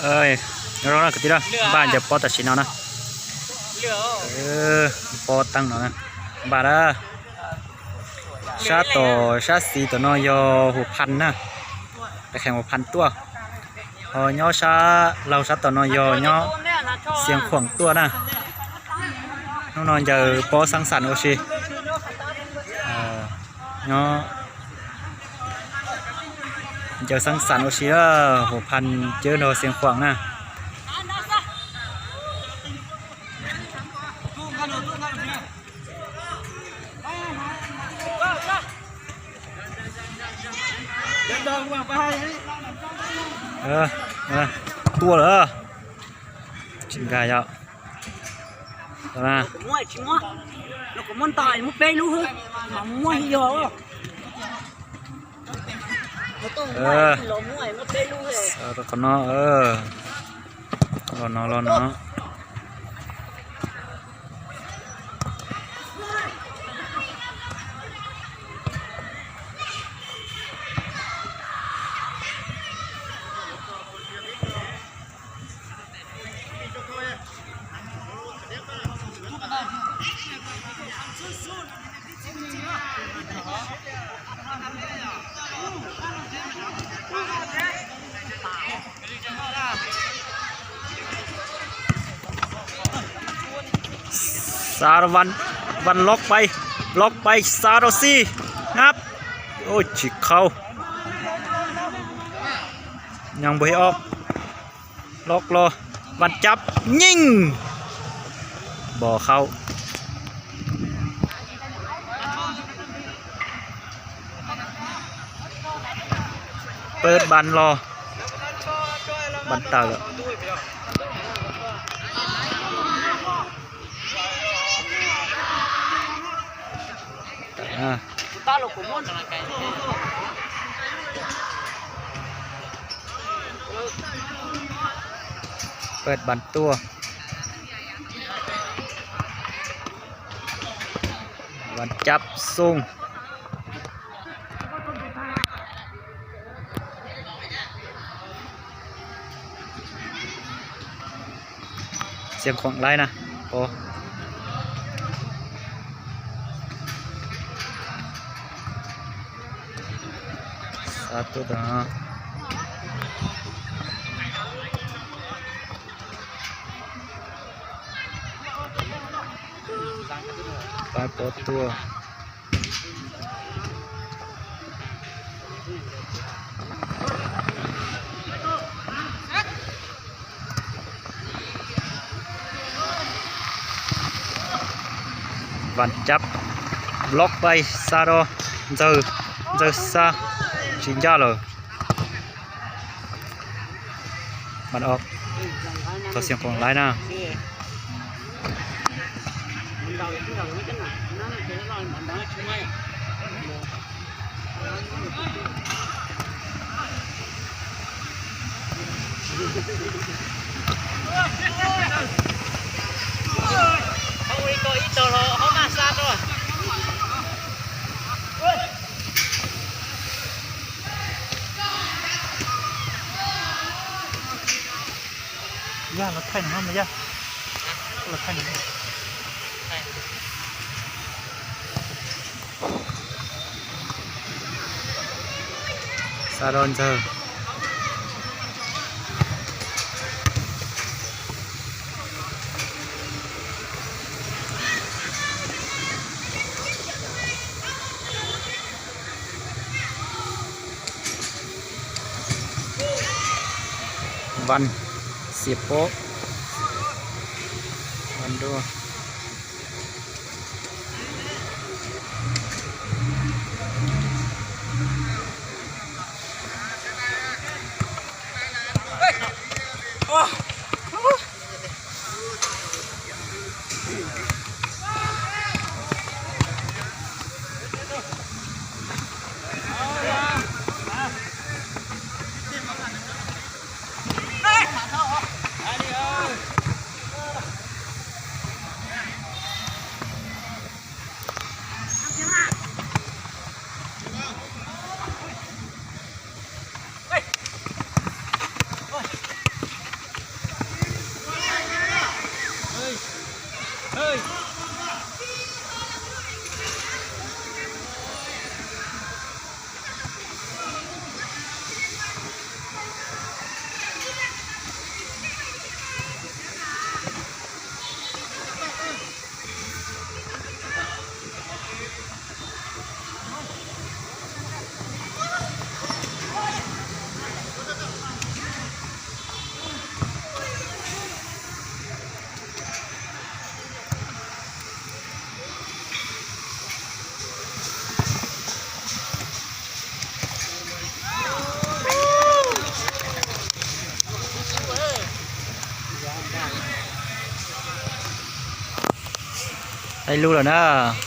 Nyob zoo na kwv tij na, npaj ncaws pob tam sim no na. Pob teeb no na, npaj na. Sab tom sab xis tom no yog Huv Phan na, tes khees Huv Phan tuaj. Ho nyob sab laug sab tom no yog nyob Xiav Khuam tuaj na. Hnub no ncaws pob xeeb xam ua si. Nyob ncaws xeeb xam ua si, Huv Phan cawb nrog Xiav Khuam na. Tuaj lawm. Tsis nkag yog. Qhov no, los no los no. Xa rau Văn, Văn lóc pais, lóc pais xa rau Xi, ngab, ua tsis khau, nyob npua ob, lóc los, Văn chấp, nyeej, npog khau. Pawg Văn los, Văn tawm lawm. Pawg Văn tuaj. Văn chấp xung. Xiav Khuam laib na, pov. Xa tuaj tod. Pab pov tuaj. Văn chấp, lóc pais xa rau Ntxawg, Ntxawg xa, tsis ncaj lawm. Văn ob, tau Xiav Khuam laib na. Yog los thaij no mas yog, los thaij no. Xa rau Ntxawg. Văn, Xiav Pov, Văn Đua. Peb lub lawm na.